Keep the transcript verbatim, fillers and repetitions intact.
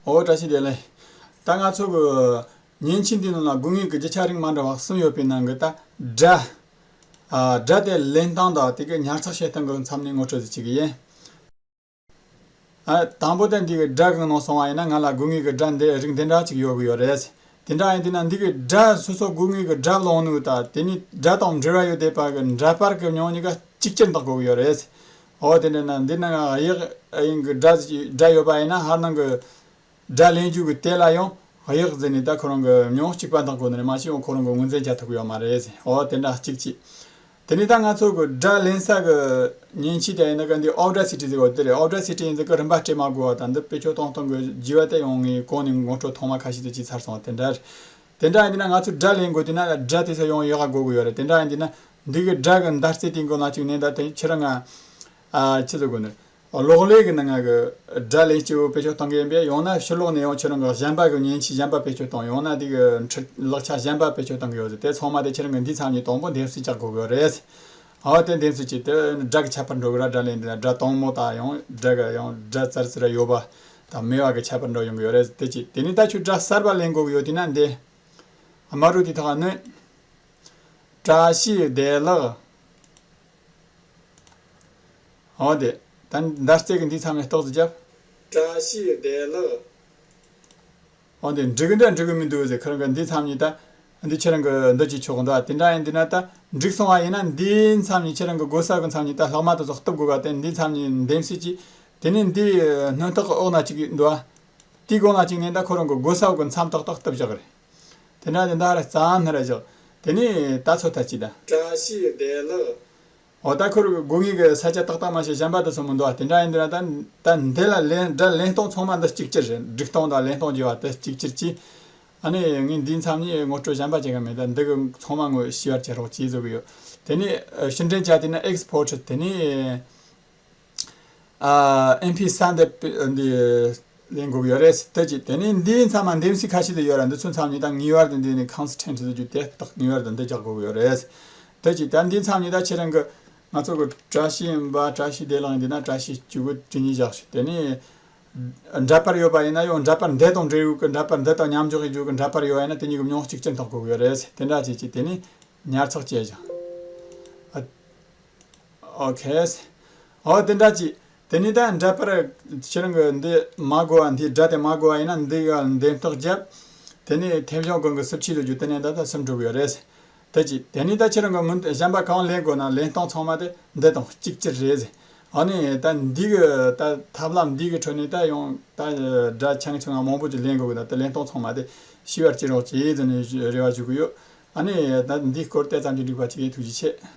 ཨོ་བཀྲ་ཤིས་བདེ་ལེགས། ད་ང་ཚོ་གི་མཉེན་ཆས་འདི་ནང་ལ་དགོས་ངེས་ཀྱི་རྒྱུ་ཆ་རིགས་མ་འདྲ་བ་གསུམ་ཡོད་པའི་ནང་གི་ད་སྒྲ། ཨ། སྒྲ་དེ་ལེན་སྟངས་དང་དེ་གི་ཉར་ཚགས་བྱེད་སྟངས་ཀྱི་མཚམས་ནས་ངོ་སྤྲོད་ཅིག་བྱེད་ཀྱི་ཡིན། ཨ། དང་པོ་དེ་འདི་གི་སྒྲ་གི་ནང་སོང་བ་ཡིན་ན། ང་ལ་དགོས་ངེས་ཀྱི་སྒྲ་འདི་རིགས་འདི་འདྲ་ཅིག་ཡོད་གི་ཡོད་རེད། དེ་འདྲ་ཡིན་དུས་ན་འདི་གི་སྒྲ་སོ་སོ་དགོས་ངེས་ཀྱི་སྒྲ་བླངས་ནུས་དང་དེ་ནི་སྒྲ་དང་འབྲེལ་བ་ཡོད་བསྡད་པ་གི་འདྲ་པར་གྱི་མྱོང་གཉིས་ཀ་གཅིག་ཅར་འདོགས་དགོས་ཀྱི་ཡོད་རེད། འོ་དེ་འདྲ་ན་འདི་ན་ང་དབྱིག་དབྱིན་གྱི་སྒྲ་སྒྲ་ཡོད་པ་ཡིན་ན་ཧར་ནང་གི་སྒྲ་ལེན་རྒྱུ་གི་དེ་ལ་ཡང་དབྱིག་ཟེར་ནས་ད་ཁོ་རང་གི་མྱོང་གཅིག་པ་འདོགས་དགོས་ནི་རེད། མ་གཞི་ཡང་ཁོ་རང་གི་ངོས་འཛིན་བྱ་ཐུབ་ཀྱི་ཡོད་མ་རེད། འོ་དེ་འདྲ་གཅིག་གཅིག་དེ་ནས་ད་ང་ཚོ་གི་སྒྲ་ལེན་ས་གི་མཉེན་ཆས་དེ་ཡིན་ན་ག་འདི་ཨོ་ཌ་སི་ཊི་ཟེར་བ་དེ་རེད། ཨོ་ཌ་སི་ཊི་ཡིན་ཟེར་གི་རིན་པ་སྤྲད་མ་དགོས་པ་དང་འདི་བེད་སྤྱོད་གཏོང་སྟངས་གི་བགྱི་བ་དེ་ཡང་ངས་གོང་ནས་ངོ་སྤྲོད་ཐོག་མ་ཁ་ཤས་དེ་བྱས་ཚར་སོང་བ་དེ་འདྲ་རེད། དེ་འདྲ་ཡིན་དུས་ན་ང་ཚོས་སྒྲ་ལེན་དགོས་དུས་ན་སྒྲ་དེ་ཚོ་ཡང་ཡག་ག་དགོས་ཀྱི་ཡོད་རེད། དེ་འདྲ་ཡིན་དུས་ན་འདི་གི་སྒྲ་གི་འདར་རྩེ་དེ་མགོ་ནང་བཅུག་ནས་ད་དེ་ཁྱེད་རང་ང་ཨ་ཆི་ཟེར་དགོས་ནི། གློག་ཀླད་ཀྱི་ནང་ང་གི་སྒྲ་ལེན་སྤྱི་བོ་བེད་སྤྱོད་གཏོང་གི་ཡིན་པས། ཡང་ན་ཕྱི་ལོགས་ནས་ཡང་ཁྱེད་རང་གི་གཞན་པ་གི་མཉེན་ཆས་གཞན་པ་བེད་སྤྱོད་གཏོང་། ཡང་ན་དེ་གི་འཕྲུལ་ལག་ཆ་གཞན་པ་བེད་སྤྱོད་གཏོང་གི་ཡོད་ཟེར། དེ་ཚང་མ་དེ་ཁྱེད་རང་གི་འདིའི་མཚམས་ནས་དང་པོ་འདེམས་གསོ་རྒྱག་དགོས་ཀྱི་ཡོད་རེད། འོ་དེ་འདེམས་གསོ་བྱས་དེ་སྒྲ་གི་ཁྱད་པར་འགྲོ་གི་ར། སྒྲ་ལེན་དུས་ན་སྒྲ་དྭངས་མོ་དང་ཡང་སྒྲ་གི་ཡང་སྒྲ་ཙར་ཙིར་ཡོད་པ་དང་མེད་པ་གི་ཁྱད་པར་འགྲོ་ཡོང་གི་ཡོད་རེད། དེ་གཅིག་དེ་ནས་ད་ཁྱོད་སྒྲ་གསར་པ་ལེན་དགོས་ཀྱི་ཡོད་དུས་ན་འདི་དམར་རུ་དེ་ཐོག་ནི་བཀྲ་ཤིས་བདེ་ལེགས། འོ་དེ། ད་འདར་རྩེ་གི་འདིའི་མཚམས་ནས་ཏོག་ཙམ་རྒྱབ། བཀྲ་ཤིས་བདེ་ལེགས། འོ་དེ་འགྲིག་གི་འདྲ་འགྲིག་གི་མི་འདུག་ཟེར། ཁོ་རང་གི་འདིའི་མཚམས་ནས་ད་འདི་ཁྱེད་རང་གི་འདི་བྱེད་ཆོག་གི་འདུག་དེ་འདྲ་ཡིན་དུས་ན་ད་འགྲིག་སོང་བ་ཡིན་ན་འདིའི་མཚམས་ནས་ཁྱེད་རང་གི་དགོས་ས་གི་མཚམས་ནས་ད་ལྷག་མ་དེ་ཚོ་གཏུབ་དགོས་ག་དེ་འདིའི་མཚམས་ནས་འདེམས་གསོ་གྱིས། དེ་ནས་འདིའི་སྣོན་ཐག་འོག་ན་གཅིག་འདུག་ཨ། དེའི་སྒང་ལ་གཅིག་ནས་ད་ཁོ་རང་གི་དགོས་ས་གི་མཚམས་ཏག་ཏག་གཏུབ་བཞག་རེད། དེ་འདྲ་དེ་འདྲ་རེད། རྩ་ནས་ར་བཞག་དེ་ནས་ད་ཚོད་ལྟ་གྱིས་ད། བཀྲ་ཤིས་བདེ་ལེགས། འོ་ད་ཁོ་རང་གི་དགོས་ངེས་ཀྱི་ས་ཆ་ཏག་ཏག་མ་ཞིག་གཞན་པ་དེ་ཚོ་མི་འདུག་ཨ། དེ་འདྲ་ཡིན་དུས་ན་ད་ད་འདི་ལ་ལེན་སྒྲ་ལེན་སྟངས་ཚང་མ་འདི་གཅིག་གྱུར་རེད། སྒྲིག་སྟངས་དང་ལེན་སྟངས་བྱས་པ་དེ་གཅིག་གྱུར་གྱིས། ཨ་ནི་ངས་འདིའི་མཚམས་ནས་ངོ་སྤྲོད་གཞན་པ་བྱེད་གི་མེད། ད་འདི་གི་ཚང་མ་ངོ་ཤེས་པར་བྱེད་རོགས་གྱིས་བཟོ་གི་ཡོད། དེ་ནས་ཕྱིར་འདྲེན་བྱས་དེ་ནས་ཨེག་སི་པོར་ཊི། དེ་ནས་ཨ་ཨེམ་ཕི་སི་འདི་འདི་ལེན་དགོས་ཡོད་རེད། དེ་གཅིག་དེ་ནས་འདིའི་མཚམས་མ་འདེམས་གསོ་ཁ་ཤས་དེ་ཡོད་ར། འདི་ཚོའི་མཚམས་ནས་ད་ངེས་པར་དུ་འདི་ནས་ཀོན་སི་ཊེན་ཊི་ཟེར་རྒྱུ་དེ་དག་ངེས་པར་དུ་འདི་རྒྱག་དགོས་ཡོད་རེད། དེ་གཅིག་ད་འདིའི་མཚམས་ནས་ད་ཁྱེད་རང་གི་ང་ཚོ་གི་བཀྲ་ཤིས་ཡིན་པ། བཀྲ་ཤིས་བདེ་ལེགས་ཡིན་དུས་ན་བཀྲ་ཤིས་གཅིག་པུ་དེ་གཉིས་བཞག་ཤིག་དེ་ནས་འདྲ་པར་ཡོད་པ་ཡིན་ན་ཡང་འདྲ་པར་འདི་དང་འབྲེལ་ཡོད་ཀྱི་འདྲ་པར་འདི་དང་མཉམ་འཇོག་གི་རྒྱུ་གི་འདྲ་པར་ཡོད་པ་ཡིན་ན་དེ་གཉིས་ཀྱི་མྱོང་གཅིག་ཅན་འདོགས་དགོས་ཀྱི་ཡོད་རེད། དེ་འདྲ་བྱེད་ཀྱི་དེ་ནས་ཉར་ཚགས་བྱས་ཀྱང་། ཨ། ཨོ་ཁེ། ཨོ་དེ་འདྲ་བྱས། དེ་ནས་ད་འདྲ་པར་ཁྱེད་རང་གི་འདི་མ་དགོས་པ། འདིའི་སྒྲ་དེ་མ་དགོས་པ་ཡིན་ན་འདི་ག་འདེམས་ཐག་བརྒྱབ། དེ་ནས་ཐེམ་གཞུང་གང་གི་སུབ་ཆས་བཟོ་རྒྱུ་དེ་ནས་ད་ལྟ་སུམ་འགྲོ་གི་ཡོད་རེད། ད་ཅི་དེ་ནས་ད་ཁྱེད་རང་གི་མི་གཞན་པ་གང་ལེན་དགོས་ན་ལེན་སྟངས་ཚང་མ་དེ་འདི་དང་གཅིག་གྱུར་རེད། ཨ་ནི་ད་འདི་གི་ད་ཐབས་ལམ་འདི་གི་ཁྲོད་ནས་ད་ཡང་ད་སྒྲ་ཆུང་ཆུང་ང་མང་པོ་ཅིག་ལེན་དགོས་གི། ད་ད་ལེན་སྟངས་ཚང་མ་དེ་ཤེས་པར་བྱེད་རོགས་བྱེད་ཟེར་ནས་རེ་བ་ཞུ་གི་ཡོད། ཨ་ནི་ད་འདིའི་སྐོར་དེ་ཙམ་གྱིས་འགྲིག་པ་བྱེད། ཐུགས་རྗེ་ཆེ།